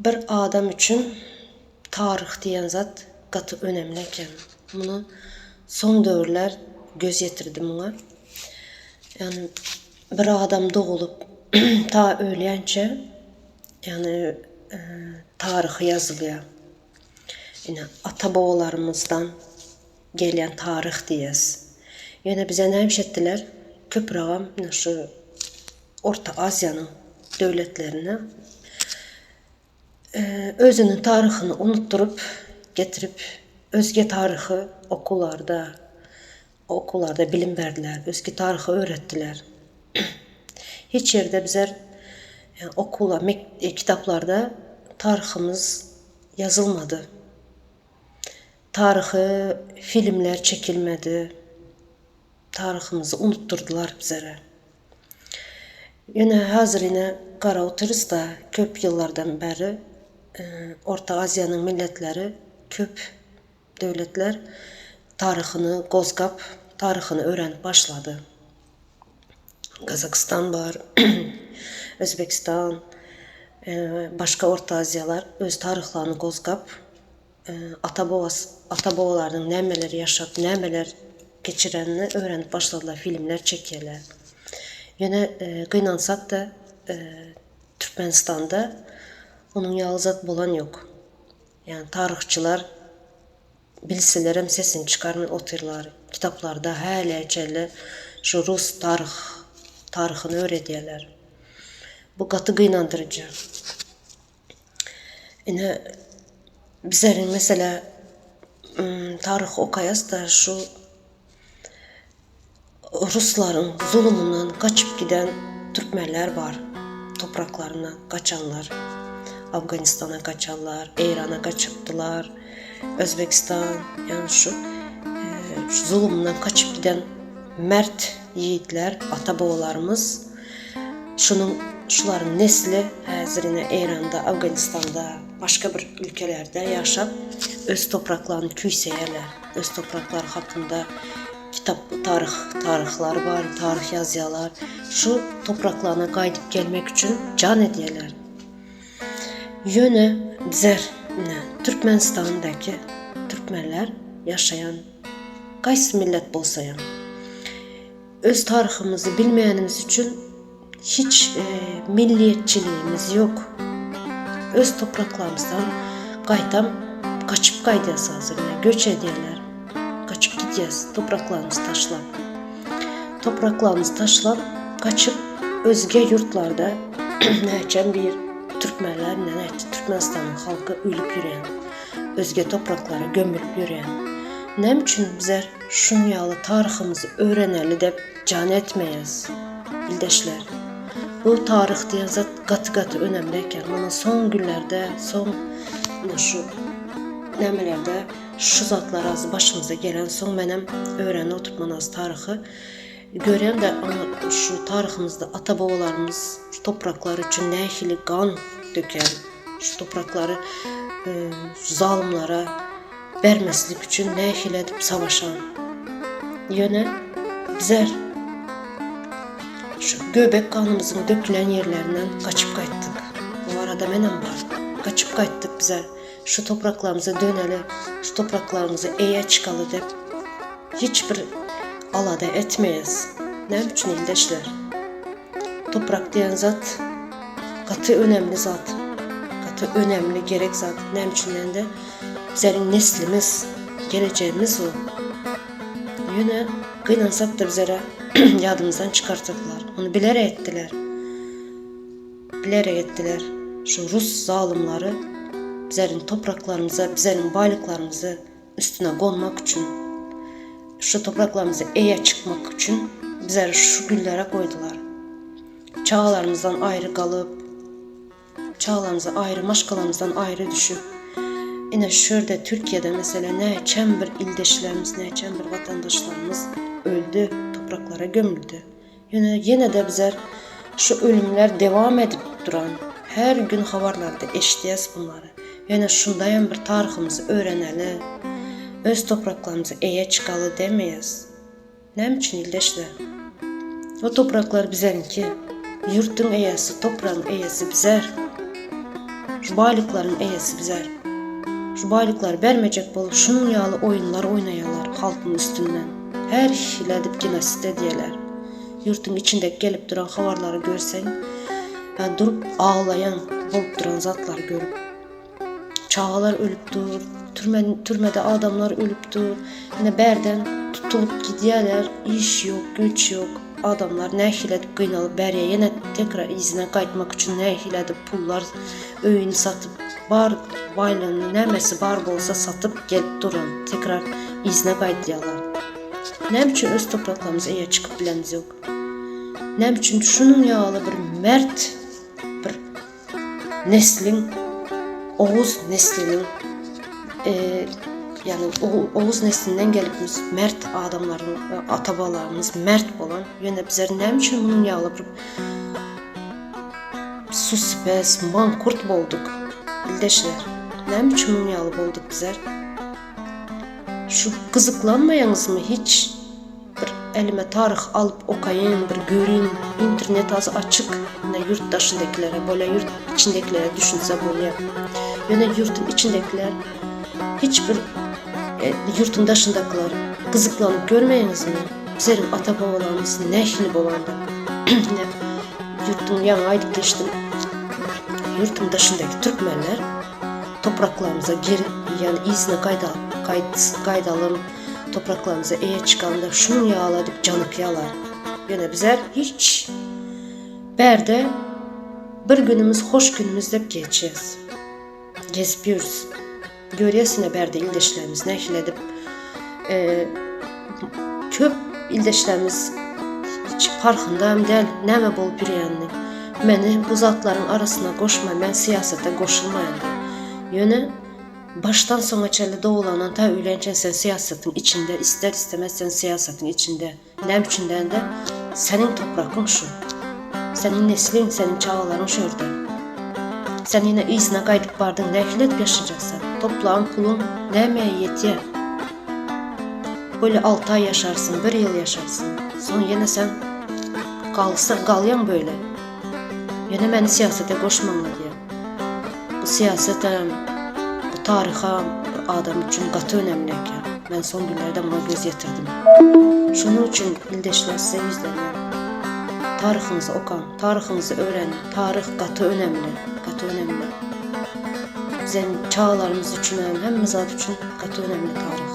Bir adam üçin taryh diýen zat gaty önemli eken. Muny soň döwürler göz ýetirdim muňa. Ýagny bir adam dogulup ta ölýänçä ýagny taryhy ýazylýar. Ine ata-babalarymyzdan gelýän taryh diýýäs. Ýöne bize näme iş etdiler? Köprägem ine şu Orta Aziýanyň döwletlerine özüniň taryhyny unutdyryp getirip özge taryhy okuwlarda okuwlarda bilim berdiler, özge taryhy öwretdiler. Hiç ýerde bizler okuwlar kitaplarda taryhymyz ýazylmady. Taryhy filmler çekilmedi. Taryhymyzy unutdyrdylar bizlere. Ýöne häzir ine gara otyrys-da, köp ýyllardan bäri Orta Aziýanyň milletleri, köp döwletler taryhyny gozgap, taryhyny öwrenip başlady. Gazagystan bar, Özbegistan, başga Orta Aziýalar öz taryhlaryny gozgap, ata-babalarynyň nämeler ýaşap, nämeler geçirenini öwrenip başladylar, filmler çekýärler. Ýöne gynansak-da, Türkmenistanda onuň ýaly zat bolan ýok. Ýagny taryhçylar bilselerem sesini çykarman otyrlar. Kitaplarda häli çenli şu rus taryh taryhyny öwredýärler. Bu gaty gynandyryjy. Ine, bizleriň meselä taryh okaýas-da şu ruslaryň zulumyndan gaçyp giden türkmenler bar, topraklaryndan gaçanlar. Afganistana gaçanlar, Eýrana gaçypdylar, Özbegistan, ýagny şu şu zulumdan gaçyp giden mert ýigitler, ata-babalarymyz Şunuň şularyň nesli häzir ine Eýranda, Afganistanda, başga bir ülkelerde ýaşap, öz topraklaryny küýseýärler. Öz topraklary hakynda kitap, taryh, taryhlary bar, taryh ýazýarlar. Şu topraklaryna gaýdyp gelmek üçin jan edýärler. Ýöne bizler ine Türkmenistandaky türkmenler ýaşaýan gaýsy millet bolsaýam, Öz taryhymyzy bilmeýänimiz üçin hiç milliýetçiligimiz ýok. Öz topraklarymyzdan gaýtam gaçyp gaýdýas hazir ine göç edýärler. Gaçyp gidýäs topraklarymyzy taşlap. Topraklarymyzy taşlap gaçyp özge ýurtlarda näçem bir türkmenler näçe Türkmenistanyň halky ölüp ýörýän. Özge topraklara gömülip ýörýän. Näme üçin bizler Şuň ýaly taryhymyzy öwreneli dep jan etmeýäs, ildeşler. Bu taryh diýen zat gaty-gaty önemli eken. Muny soň günlerde, soň ine şu nämelerde şu zatlar az başymyza gelensoň menem öwrenip oturtman az taryhy. Görýän-de şu taryhymyzda ata-babalarymyz şu topraklar üçin nähili gan döken, şu topraklary zalymlara bermeslik üçin nähili edip savaşan. Ýöne bizler şu göbek ganymyzyň dökülen ýerlerinden gaçyp gaýtdyk. Bu arada menem bar. Gaçyp gaýtdyk bizler. Şu topraklarymyza döneli, şu topraklarymyza eýe çykaly dep hiç bir alada etmeýäs. Näme üçin ildeşler? Toprak diýen zat gaty önemli zat. Gaty önemli gerek zat. Näme üçin diýende bizleriň neslimiz, gelejegimiz bu. Ýöne gynansak-da bizlere ýadymyzdan çykartdylar. Muny bilerek etdiler. Bilerek etdiler. Şu rus zalymlary bizleriň topraklarymyza, bizleriň baýlyklarymyzy üstüne gonmak üçin, şu topraklarymyza eýe çykmak üçin bizleri şu günlere goýdular. Çagalarymyzdan aýry galyp, çagalarymyzdan aýry, maşgalamyzdan aýry düşüp, ine şu ýerde Türkiýede meselem näçem bir ildeşlerimiz, näçem bir watandaşlarymyz öldi, topraklara gömüldi. Ýöne ýene-de bizler şu ölümler dewam edip duran, her gün habarlarda eşidýäs bunlary. Ýöne şundaýam bir taryhymyzy öwreneli, öz topraklarymyza eýe çykaly demeýäs. Näme üçin ildeşler? O topraklar bizeriňki. Ýurtuň eýesi, topragyň eýesi bizler. Şu baýlyklaryň eýesi bizler. Şu baýlyklary bermejek bolup şunuň ýaly oýunlar oýnaýarlar halkyň üstünden. Her hili edip genosid edýärler. Ýurtuň içinde gelip duran habarlary görseň, ýa durup aglaýaň bolup duran zatlary görüp. Çagalar ölüp dur, türmen, türmede adamlar ölüp dur. Ine bärden tutulyp gidýärler, iş ýok, güýç ýok. Adamlar nähili edip gynalyp bärýe ýene tekrar yzyna gaýtmak üçin nähili edip pullar öýüni satyp bar baýlygyny nämesi bar bolsa satyp gelip duran tekrar yzyna gaýdýarlar. Näme üçin öz topraklarymyza eýe çykyp bilemizok? Näme üçin şunuň ýaly bir mert bir nesliň Oguz nesliniň ýagny Oguz neslinden gelip mert adamlaryň ata-babalarymyz mert bolan ýöne bizler näme üçin munuň ýaly bir suspes mankurt bolduk ildeşler näme üçin munuň ýaly bolduk bizler şu gyzyklanmaýaňyzmy hiç Bir elime taryh alyp okaýyn, bir görin, internet az açyk, ine ýurt daşyndakilere bolýa, ýurt içindekilere düşünse bolýa. Ýöne ýurtuň içindekiler hiç bir e, ýurtuň daşyndakylar gyzyklanyp görmeýäňizmi? Bizleriň ata-babalarymyz nähili bolanda? Ine ýurtuň ýaňy aýdyp geçdim. Ýurtuň daşyndaky türkmenler topraklarymyza geri, ýagny yzyna gaýda, gaýdalym, Topraklarymyza eýe çykalym diýip şunuň ýaly edip janykýarlar. Ýöne bizler hiç bärde bir günümiz hoş günümiz dep geçýäs. Gezip ýörüs. Görýäs ine bärde ildeşlerimiz nähili edip e, köp ildeşlerimiz hiç parhynda hem däl näme bolup ýörýänini. Meni bu zatlaryň arasyna goşma, men syýasata goşulmaýan diýip. Ýöne Başdan soňa çenli doglandan ta öýlänçä sen syýasatyň içinde ister istemez sen syýasatyň içinde näme üçin dälde seniň toprakyň şu seniň nesliň seniň çagalaryň şu ýerde sen ýene yzyna gaýdyp bardyň nähili edip ýaşajak sen toplan puluň nämeye ýetýä böyle alty aý ýaşarsyň bir ýyl ýaşarsyň soň ýene sen galsa galýaň böyle ýene meni syýasata goşmaňla diýä. Bu syýasatam, bu taryham bir adam üçin gaty önemli eken. Men soň günlerde muňa göz ýetirdim. Şonuň üçin ildeşler size ýüzlenýän. Taryhyňyzy okaň, taryhyňyzy öwreniň. Taryh gaty önemli, gaty önemli. Biziň çagalarymyz üçinem, hemme zat üçin gaty önemli taryh.